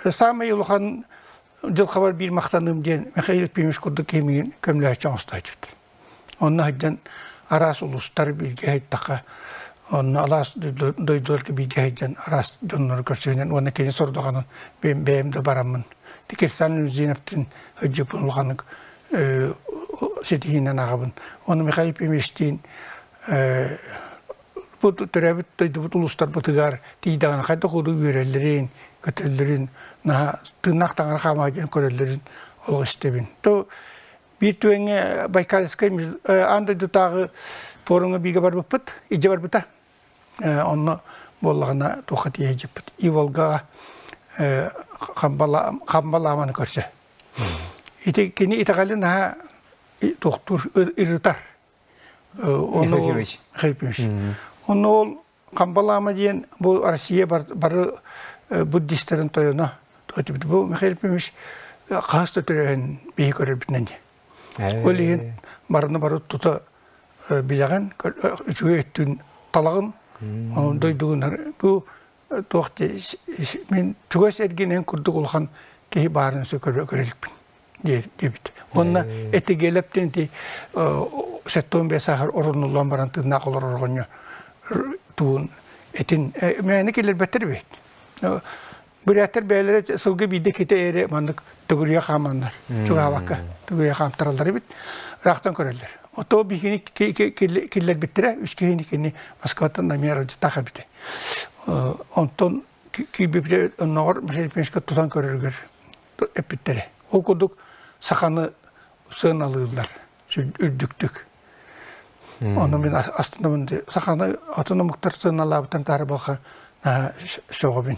Саамай улахан дьылҕабар биир махтаныым диэн Михаил Ефимович курдук киһи көмөлөһөөччү оҥостооччубут. Онно сылдьан араас улуустар бииргэ сылдьтахха, онно алаас дойдуларга бииргэ сылдьан араас дьоннору көрсүһүнэн уонна кини сордоҕунан бэйэм да бараммын Кирсан Люзиновтын сылдьыппын улаханнык ситиһиинэн ааҕабын. Уонна Михаил Ефимовичтиин бу төрөөбүт дойдубут улуустарбытыгар тиийдэҕинэ хайдах курдук үөрэллэрин, көтөллөрүн, наһаа тыыннаах таҥара хаамаҕа диэн көрөллөрүн олох истэбин. То биир түгэҥҥэ Байкальскай аан дойдутааҕы форумҥа бииргэ барбыппыт, илдьэ барбыта. Онно буоллаҕына туохха тиийэ дьиппит. Иволгаҕа хамбалааманы көрсө. Ити кини итэҕэлин наһаа туохтуур ырытар. Михаил Ефимович. Онно ол Хамбалаама диэн бу Россия бары буддистарын тойоно. Бу Михаил Ефимович хаһыс да төрөөһүн биһи көрөрбүтүнэн диэн. Ол иһин барыны бары тута билэҕин, үчүгэй өттүн талаҕын, дойдугун бу туох мин чугас эргинэн курдук улахан киһи баарын көрө иликпин диэбит. Уонна этигиэлэптин ити 75 саахар орунуллан баран тыыннаах олорор оҕонньор туун этин мээнэ киллэрбэттэр эбит. Бүрээттэр бэйэлэрэ сылгы биирдэ ките эрэ маннык төгүрүйэ хааманнар, чугаһаабакка төгүрүйэ хаамтараллар эбит. Ыраахтан көрөллөр. Ото биһигини киллэрбиттэрэ, үс киһини кини Москваттан намер дьытах эбитэ. Онтон киирбиппитэ онноҕор Михаил Ефимовичка тутан көрөрүгэр эппиттэрэ. Ол курдук саханы сыаналыыллар үрдүктүк. Ону мин астынабын. Саханы атын омуктар сыаналаабыттан таары балха сөҕөбүн.